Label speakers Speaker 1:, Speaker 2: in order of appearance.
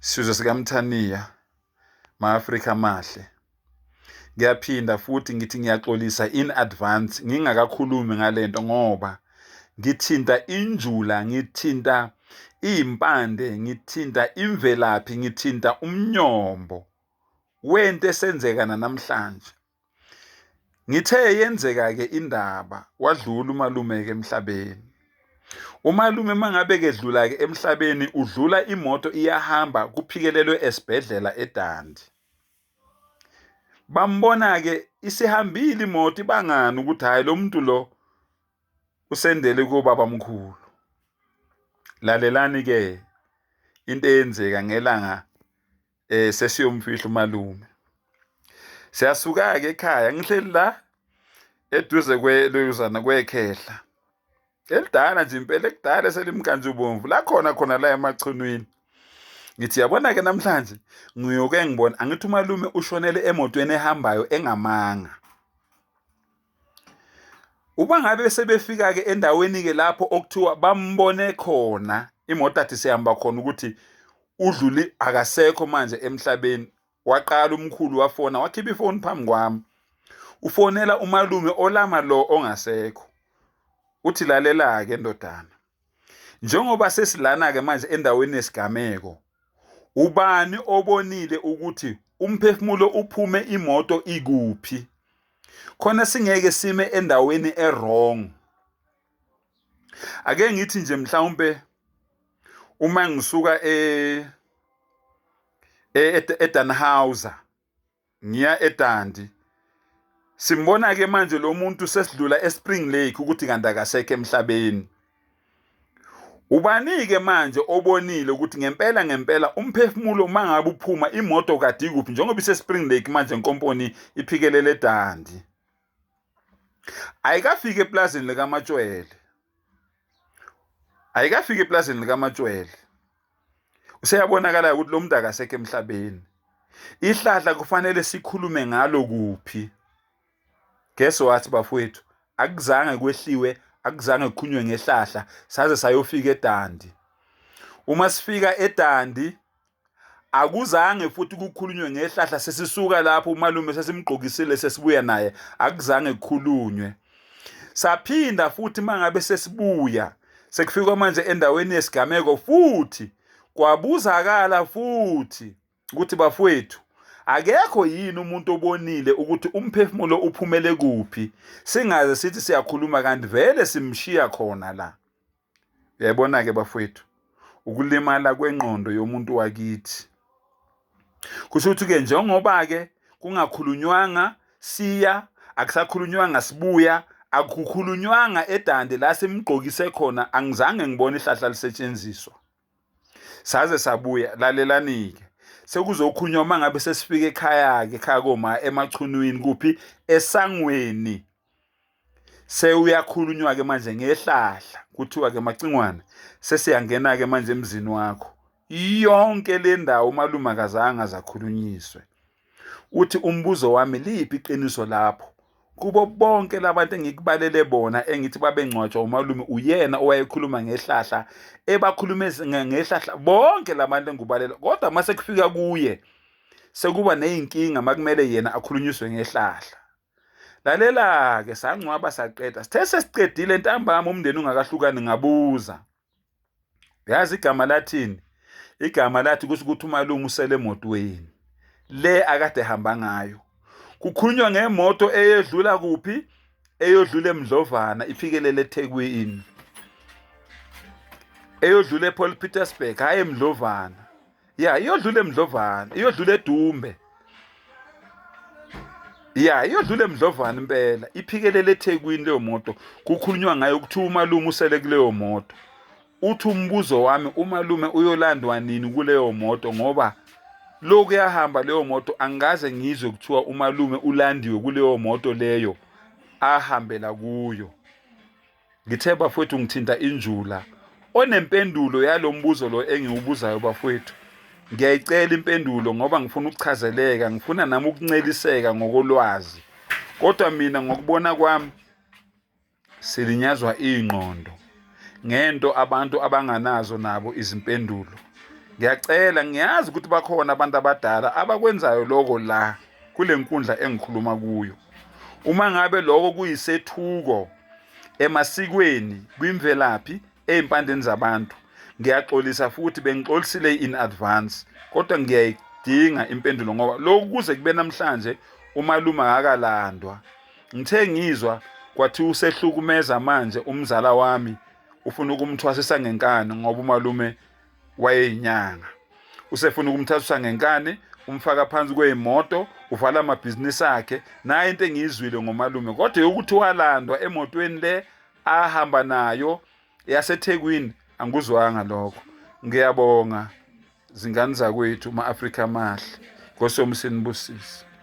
Speaker 1: Sizwe sikaMthaniya, ma-Afrika amahle. Ngiyaphinda futhi ngithi ngiyaxolisa in advance ngingakakhulumi ngalento ngoba ngithinta injula, ngithinta iy'mpande, ngithinta imvelaphi, ngithinta umnyombo wento esenzeka nanamhlanje. Ngithe yenzeka-ke indaba wadlula umalume-ke emhlabeni. Umalume uma ngabe-ke edlula-ke emhlabeni udlula imoto iyahamba kuphikelelwe esibhedlela eDundee. Bambona-ke isihambile imoto ibangani ukuthi hhayi lo muntu lo usendele kobabamkhulu. Lalelani-ke into eyenzeka ngelanga sesiyomfihla umalume. Siyasuka-ke ekhaya ngihleli la eduze kweluzana kwekhehla elidala nje impela ekudala eselimkantshubomvu lakhona khona la emachunwini. Ngithi yabona-ke namhlanje ngiyoke ngibona angithi umalume ushonele emotweni ehambayo engamanga. Uba ngabe sebefika-ke endaweni-ke lapho okuthiwa bambone khona imoto athi sihamba khona ukuthi udluli akasekho manje emhlabeni. Waqala umkhulu wafona wakhipha ifoni phambi kwami. Ufonela umalume olama lo ongasekho. Uthi lalela-ke ndodana. Njengoba sesilana-ke manje endaweni yesigameko, ubani obonile ukuthi umphefumulo uphume imoto ikuphi? Khona singeke sime endaweni e-wrong. Ake ngithi nje mhlawumpe uma ngisuka eDannhauser ngiya eDundee simbona ke manje lo muntu sesidlula eSpring Lake ukuthi kanti akasekho emhlabeni. Ubani-ke manje obonile ukuthi ngempela ngempela umphefumulo uma ngabe uphuma imoto kade ikuphi njengoba ise-Spring Lake manje nkomponi iphikelele eDundee. Ayikafiki eplazini likaMatshwele. Ayikafiki eplazini likaMatshwele. Useyabonakala ukuthi lo muntu akasekho emhlabeni. Ihlahla kufanele sikhulume ngalo kuphi? Guess what bafowethu? Akuzange kwehliwe, akuzange kukhulunywe ngehlahla saze sayofika eDundee. Uma sifika eDundee akuzange futhi kukhulunywe ngehlahla sesisuka lapho umalume sesimgqokisile sesibuya naye akuzange kukhulunywe. Saphinda futhi mangabe sesibuya sekufikwa manje endaweni yesigameko futhi kwabuzakala futhi ukuthi bafowethu akekho yini umuntu obonile ukuthi umphefumulo uphumele kuphi singaze sithi siyakhuluma kanti vele simshiya khona la. Uyayibona-ke bafowethu ukulimala kwengqondo yomuntu wakithi. Kusho ukuthi-ke njengoba-ke kungakhulunywanga siya akusakhulunywanga sibuya akukhulunywanga eDundee la simgqokise khona angizange ngibone ihlahla lisetshenziswa. Saze sabuya lalelani-ke sekuzokhulunywa uma ngabe sesifika ekhaya-ke ekhaya koma emachunwini kuphi esangweni. Sewuyakhulunywa-ke manje ngehlahla kuthiwa-ke Macingwane sesiyangena-ke manje emzini wakho. Yonke le ndawo umalume akazange aze akhulunyiswe. Uthi umbuzo wami liphi iqiniso lapho? Kubo bonke labantu engikubalele bona engithi babengcwatshwa umalume uyena owayekhuluma ngehlahla ebakhulume ngehlahla bonke labantu engikubalela kodwa uma sekufika kuye sekuba ney'nkinga makumele yena akhulunyiswe ngehlahla. Lalela-ke sangcwaba saqeda sithe sesiqedile ntambama umndeni ungakahlukani ngabuza. Yazi igama lathini? Igama lathi kusho ukuthi umalume usele emotweni le akade ehamba ngayo. Kukhulunywa ngemoto eyedlula kuphi? Eyodlula eMdlovana iphikelele eThekwini. Eyodlula ePaul Petersburg hhayi eMdlovana. Ya iyodlula eMdlovana, iyodlula eDumbe. Ya iyodlula eMdlovana impela, iphikelele eThekwini leyo moto. Kukhulunywa ngayo kuthiwa umalume usele kuleyo moto. Uthi umbuzo wami umalume uyolandwa nini kuleyo moto ngoba lokhu yahamba leyo moto angikaze ngizwe kuthiwa umalume ulandiwe kuleyo moto leyo ahambela kuyo. Ngithe bafowethu ngithinta injula onempendulo yalo mbuzo lo engiwubuzayo bafowethu. Ngiyayicela impendulo ngoba ngifuna ukuchazeleka, ngifuna nami ukunceliseka ngokolwazi. Kodwa mina ngokubona kwami silinyazwa iy'ngqondo ngento abantu abanganazo nabo izimpendulo. Ngiyacela, ngiyazi ukuthi bakhona abantu abadala abakwenzayo lokho la kule nkundla engikhuluma kuyo. Uma ngabe lokho kuyisethuko emasikweni, kwimvelaphi, ey'mpandeni zabantu, ngiyaxolisa futhi bengixolisile in advance, kodwa ngiyayidinga impendulo ngoba lokhu kuze kube namhlanje umalume akakalandwa. Ngithe ngizwa kwathiwa usehlukumeza manje umzala wami, ufuna ukumthwasisa ngenkani ngoba umalume wayeyinyanga. Usefuna ukumthathisa ngenkani, umfaka phansi kweyimoto, uvala amabhizinisi akhe. Nayo into engiyizwile ngomalume, kodwa yokuthi walandwa emotweni le ahamba nayo yaseThekwini angikuzwanga lokho. Ngiyabonga zingane zakwethu, ma-Afrika amahle. Nkosi yomusa inibusise.